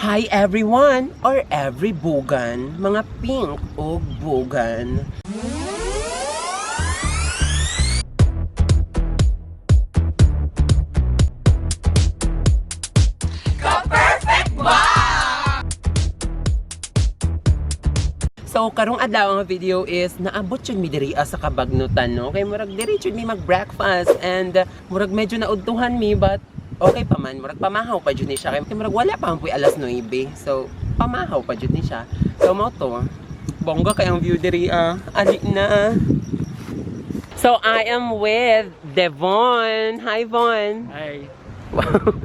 Hi everyone or every bugan, mga pink og bugan. So karong adlaw ang video is naabot jud mi diri sa kabagnutan, no, kay murag diri jud mi mag-breakfast and murag medyo naudtuhan mi, but okay pa man, murag pamahaw pa jud ni siya kay murag wala pa man puy alas 9. So pamahaw pa jud ni siya. So mao to. Bongga kay ang view diri ah. Ali na. So I am with Devon. Hi, Von. Hi. Wow.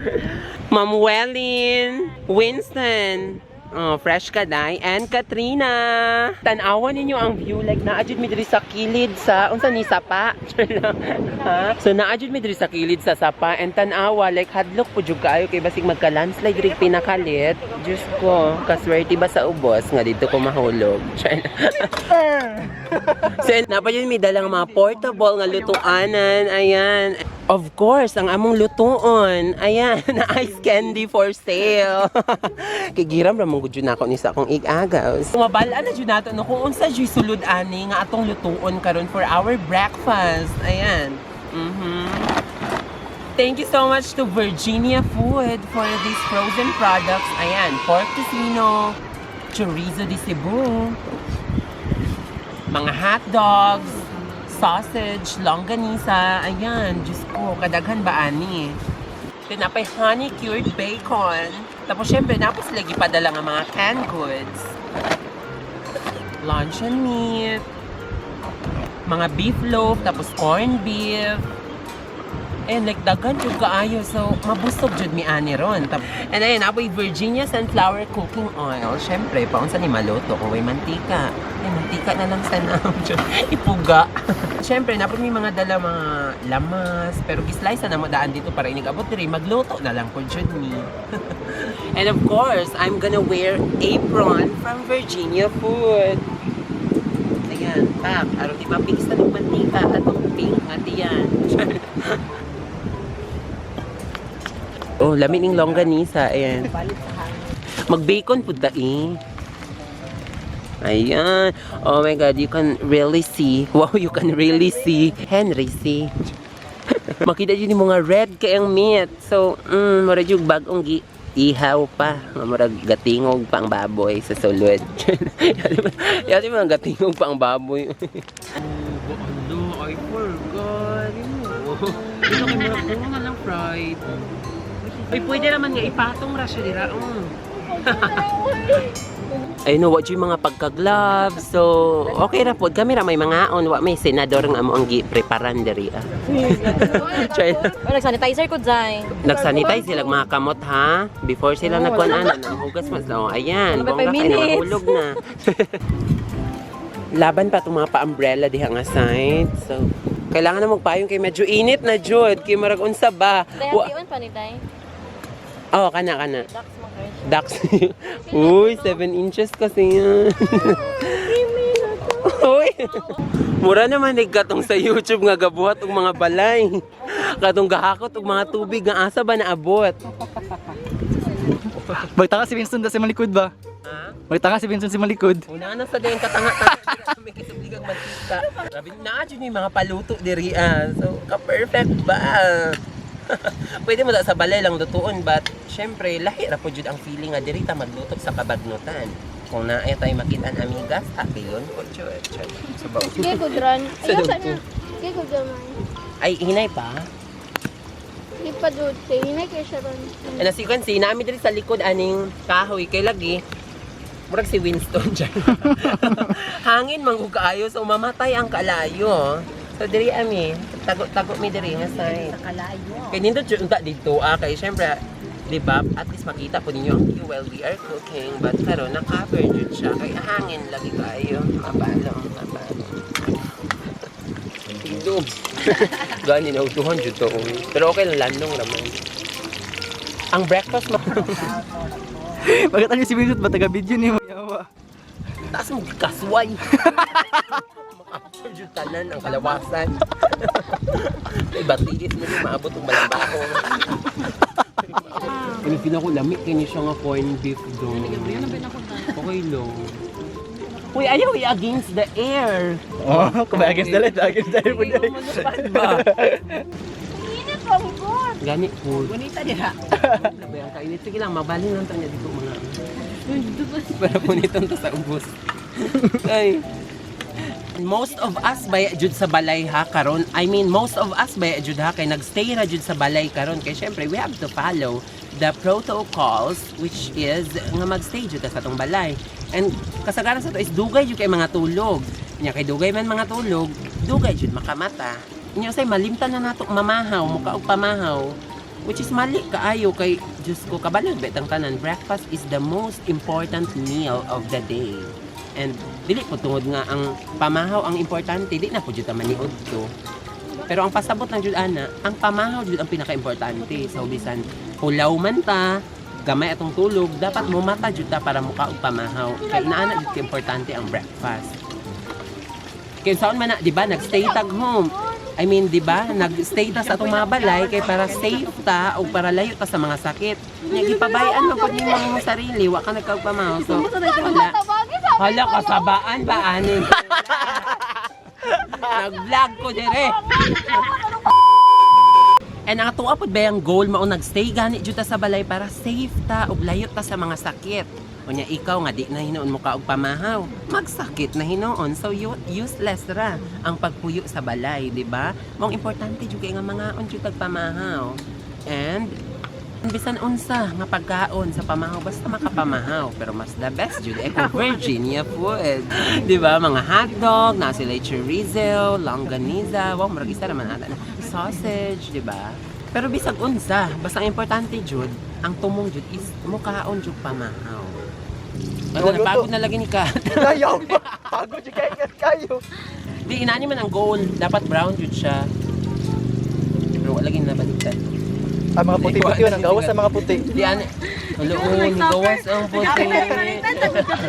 Ma'am Welin, Winston, oh, fresh ka day, and Katrina. Tanawan ninyo ang view, like naa jud mi diri sa kilid sa unsa ni sapa. Ha? So naa jud mi diri sa kilid sa sapa and tanawa, like hadlok po jud kaayo kay basig magka landslide diri pinakalit. Diyos ko, kaswerte ba sa ubos nga dito ko mahulog. Char lang. So, napa yun may dalang mga portable nga lutuanan. Ayan. Of course, ang among lutuon. Ayan, ice candy for sale. Kay giram ra man gud jud nako ni sa akong igagaw. Mabal-an na jud nato, no, kung unsa jud sulod ani nga atong lutuon karon for our breakfast. Ayan. Thank you so much to Virginia Food for these frozen products. Ayan, pork tocino, chorizo de Cebu, mga hot dogs, sausage, longganisa. Ayan, Diyos ko, kadaghan ba ani? Tinapay, honey cured bacon. Tapos syempre, napos lagi padala nga mga canned goods. Luncheon meat, mga beef loaf, tapos corned beef. And like daghan jud kaayo, so mabusog jud mi ani ron. And ayun, apoy Virginia sunflower cooking oil. Syempre, paunsa ni maluto kung way mantika? Ay, mantika na lang sa ipuga. Syempre, napoy may mga dala mga lamas, pero gislice na mo daan dito para inig abot diri magluto na lang po jud mi. And of course, I'm gonna wear apron from Virginia Food. Ayan, pak, aron di mapigis na ng mantika atong pink nga tiyan. Oh, lami ning longganisa. Ayan. Mag-bacon pud ta eh. Ayan. Oh my God, you can really see. Wow, you can really see. Henry see. Makita jud ni mga red kay ang meat. So, murag yung bagong gi ihaw pa. Murag gatingog pa ang baboy sa sulod. Yati mga gatingog pa ang baboy. Oh, ano, I forgot. Ito kay murag puro na lang fried. Ay, pwede naman nga ipatong ra siya dira. Ayun no, wa jud mga pagka-gloves. So, okay ra pod kami ra may mga on, wa may senador nga amo ang gi-preparan diri ah. Try. Oh, nag-sanitizer ko dyan. Nagsanitize sila mga kamot ha before sila nagkuan ana na hugas mas oh, ayan, Wala pa bongga five kay minutes. nahulog na. Laban pa itong mga pa-umbrella diha nga side. So, kailangan na magpayong kay medyo init na jud kay murag unsa ba? Dahil tiyon pa ni Day. Oh, kana kana. Ducks mga crush. Ducks. Uy, 7 inches kasi yan. Uy. Mura naman ni katong sa YouTube nga gabuhat og mga balay. Katong gahakot og mga tubig nga asa ba naabot. Magtaka si Winston da sa malikod ba? Ha? Magtaka si Winston sa malikod. Una na sa dayon katanga-tanga may kisubligang mantika. Grabe na jud yung mga paluto diri ah. So, ka-perfect ba? Pwede mo da sa balay lang lutuon, but syempre lahi ra po jud ang feeling nga diri ta magluto sa kabagnutan. Kung naay tayo makitaan amigas, apilon po jud. Sabaw. Sige ko dran. Sa Ayaw sa dugto. na. Sige ko gamay. Ay, hinay pa. Di pa jud kay hinay kay siya ron. And as you can see, naami diri sa likod aning kahoy kay lagi murag si Winston dyan. Hangin man kung kaayo, so mamatay ang kalayo. So diri ami, tago-tago mi diri nga side. Sa kalayo. Kay nindot jud unta dito ah, kay syempre, di ba, at least makita po ninyo ang view while we are cooking, but karon na-cover jud siya kay hangin lagi kaayo. Mabalo, mabalo. Tidom. Gani na utuhan jud to. Oy. Pero okay lang, landong raman. Ang breakfast mo. Bakit ano si Winston ba taga video ni mo yawa? Taas mo kasway. Makapture jud tanan ang kalawasan. Kay batilis mo yung maabot og malambako. Ano feel ako lamig kini siya nga corned beef doon. Okay lang. Uy, ayaw i-against the air. Oh, kung may against the light, against the light po dahil. Ba? Init ang good. Gani po. Bonita dira. Grabe ang kainit. Sige lang, mabalin lang tayo dito mga. Para punitong to sa ubos. Ay. Most of us baya jud sa balay ha karon. I mean, most of us baya jud ha kay nagstay ra jud sa balay karon kay syempre we have to follow the protocols, which is nga magstay jud ta sa atong balay. And kasagaran sa to is dugay jud kay mga tulog. Nya kay dugay man mga tulog, dugay jud makamata. Nya say malimtan na nato mamahaw, muka og pamahaw. Which is mali kaayo kay Diyos ko, kabalo betang tanan, breakfast is the most important meal of the day. And dili po tungod nga ang pamahaw ang importante, di na po jud ta maniud to. Pero ang pasabot lang jud ana, ang pamahaw jud ang pinakaimportante. So bisan hulaw man ta, gamay atong tulog, dapat mumata jud ta para muka og pamahaw. Kay inaana jud ka importante ang breakfast. Kay saan man na, di ba, nagstay tag home. I mean, di ba, nagstay ta sa atong mga balay kay para safe ta o para layo ta sa mga sakit. Nya gipabayaan man pud nimo ang imong sarili, wa ka nagkaugpamahaw. So, wala. Tabagi sa Hala, kasabaan ba, anin? Nag-vlog ko dire. And ang atuwa pod ba yung goal mao nagstay gani jud ta sa balay para safe ta ug layo ta sa mga sakit. Unya ikaw nga di na hinuon mo ka og pamahaw, magsakit na hinuon. So useless ra ang pagpuyo sa balay, di ba? Maong importante jud kay nga mangaon jud tag pamahaw. And bisan unsa nga pagkaon sa pamahaw basta makapamahaw, pero mas the best jud eh kung Virginia food, di ba? Mga hotdog na sila, chorizo, longganisa, wow, murag isa naman ata na sausage, di ba? Pero bisag unsa, basta ang importante jud, ang tumong jud is mukaon jud pamahaw. Ano, napagod na lagi ni Kat. Layaw ba? Pagod siya kayo kayo. Di inani man ang goal, dapat brown jud siya. Pero wala lagi nabaliktad. Ang mga puti-puti yun, ang gawas sa mga puti. Di ani. Uloon, gawas ang puti.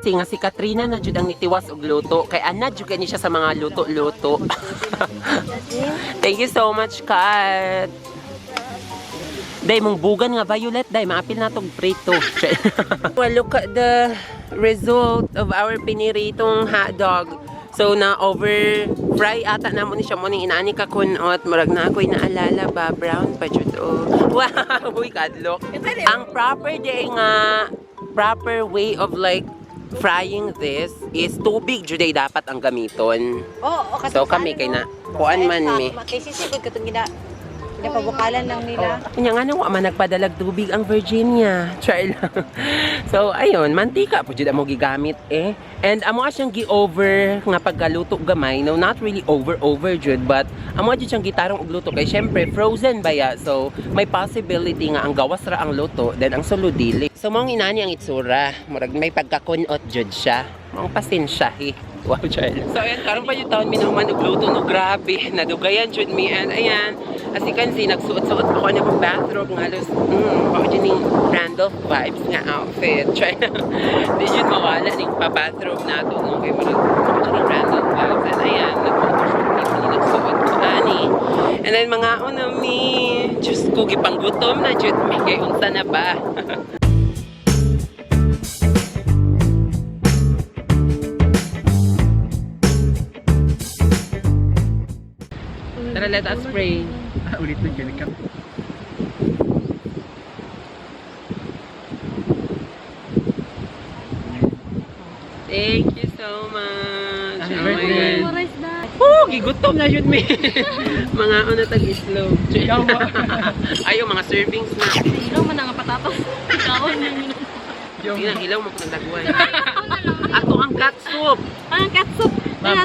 Kasi nga si Katrina na jud ang nitiwas og luto kay ana jud kani siya sa mga luto-luto. Thank you so much, Kat. Day mong bugan nga violet day maapil na tog prito. Well, look at the result of our piniritong hotdog. So na over fry ata namo ni siya mo ning inaani ka kunot, murag na ako'y naalala ba, brown pa jud oh. Wow, uy kadlok. Ang proper day nga proper way of like frying this is tubig jud ay dapat ang gamiton. Oo, oh, So kami kay na kuan man mi. Kay sisigod katong gina ginapabukalan lang nila. Kanya nga nang wa man nagpadalag tubig ang Virginia. Try lang. So, ayun, mantika po jud amo gigamit eh. And amo siyang gi-over nga pagkaluto gamay. No, not really over over jud, but amo jud siyang gitarong og luto kay syempre frozen ba ya. So, may possibility nga ang gawas ra ang luto then ang sulod dili. So, mao inani ang itsura. Murag may pagkakunot jud siya. Maong pasensya eh. Wow, child. So, ayan, karon pa yung taon minuman og luto, no, grabe. Nadugayan jud mi. And ayan, as you can see, nagsuot-suot pa ko na akong bathrobe nga halos, pa ko ning Randolph vibes nga outfit. Try di jud mawala ning pa-bathrobe na to, no, kay murag pa ko ning Randolph vibes. And ayan, nag-photoshoot mi, muni nagsuot ko, ani. And then, mga una mi, Diyos ko, gipanggutom na jud mi, kay unsa na ba? Tara, let us pray. Ulit lang kayo nagkam. Thank you so much. Happy Oh my birthday. God. Oh, gigutom na yun mi. Mga ano tag islog. Ayo mga servings na. Ilaw man ang patatas. Ikaw Sige lang, ilaw mo pag nagdaguan. Ato ang catsup. Ang katsup. Ma'am. Ay,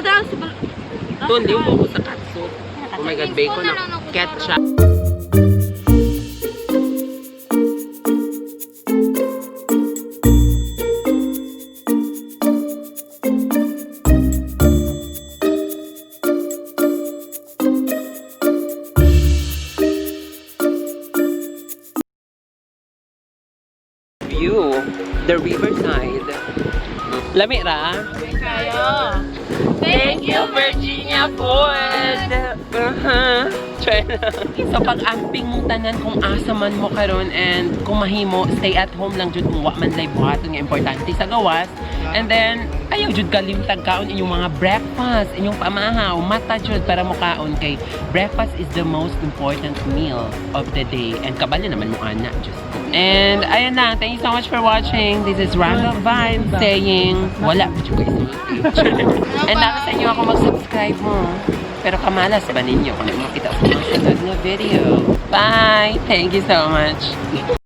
Ito, hindi ko sa catsup. Oh my God, bacon na. Ketchup. View, the riverside. Lami ra. Thank you, Virginia Ford. Uh-huh. Try lang. So pag-amping mong tanan kung asa man mo karon and kung mahimo, stay at home lang jud kung wa man lay buhaton nga importante sa gawas. And then ayaw jud kalimtag kaon inyong mga breakfast, inyong pamahaw, mata jud para mo kaon kay breakfast is the most important meal of the day, and kabalo naman mo ana, Diyos ko. And ayun lang, thank you so much for watching. This is Randall Vibes saying wala pa jud ko isulti. And dapat sa inyo ako mag-subscribe mo. Pero kamalas ba ninyo kung di mo makita sa mga sunod na video? Bye! Thank you so much!